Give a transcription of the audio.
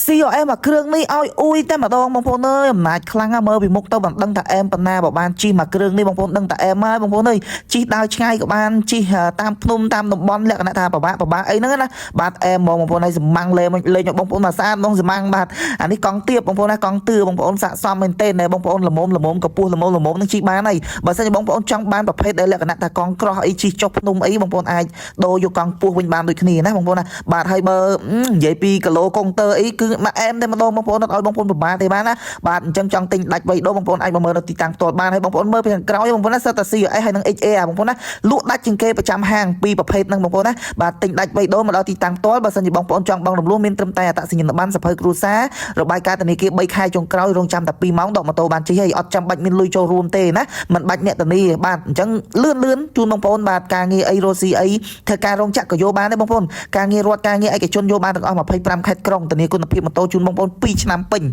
CRF មួយគ្រឿងនេះឲ្យអ៊ុយតែម្ដងបងប្អូនអើយអំណាចខ្លាំងណាស់មើលពីមុខទៅមិនដឹងថាអែមប៉ុណ្ណាបើបានជិះមួយគ្រឿងនេះបងប្អូនដឹងថាអែមហើយបងប្អូនអើយជិះដើរឆ្ងាយក៏បានជិះតាមភ្នំតាមតំបន់លក្ខណៈថាពិបាកពិបាកអីហ្នឹងណាបាទអែមហ្មងបងប្អូនហើយសម្ាំងលេងលេងឲ្យបងប្អូនមកស្អាតហ្មងសម្ាំងបាទអានេះកង់ទៀបបងប្អូនណាកង់ទឿបងប្អូនស័កសមមែនទែនបងប្អូនល្មមល្មមកពស់ល្មមល្មមនឹងជិះបានហើយបើសិនជាបងប្អូនចង់បានប្រភេទដែលលក្ខណៈថាកង់ក្រោះអីជិះចុះភ្នំអីបងប្អូនអាចដូរយកកង់ពោះវិញបានដូចគ្នាណាបងប្អូនណាបាទហើយបើនិយាយពីគីឡូកុងទ័រអីគឺមកអែមតែម្ដងបងប្អូនអត់ឲ្យបងប្អូនពិបាកទេបានណាបាទអញ្ចឹងចង់ទិញដាច់វៃដូបងប្អូនអាចមកមើលនៅទីតាំងផ្ទាល់បានហើយបងប្អូនមើលពីខាងក្រោយបងប្អូនណាសិតតែ CRF ហើយនិង XA បងប្អូនណាលក់ដាច់ជាងគេប្រចាំហាងពីរប្រភេទហ្នឹងបងប្អូនណាបាទទិញដាច់វៃដូមកដល់ទីតាំងផ្ទាល់បើសិនជាបងប្អូនចង់បង់រំលោះមានត្រឹមតែអត្តសញ្ញាណប័ណ្ណសភៅគ្រួសាររបាយការណ៍ធនាគារ3ខែចុងក្រោយរងចាំតែ2ម៉ោងដកម៉ូតូបានជិះហើយអត់ចាំបាច់មានលុយចូលរួមទេណាមិនបាច់អ្នកធានាបាទអញ្ចឹងលឿនលឿនជូនបងប្អូនបាទការងារអីរស់ស៊ីអីធ្វើការរោងចក្រក៏យកបានដែរបងប្អូនការងាររដ្ឋការងារឯកជនយកបានទាំងអស់25ខេត្តក្រុងធានាគុណភាពម៉ូតូជូនបងប្អូន2ឆ្នាំពេញ។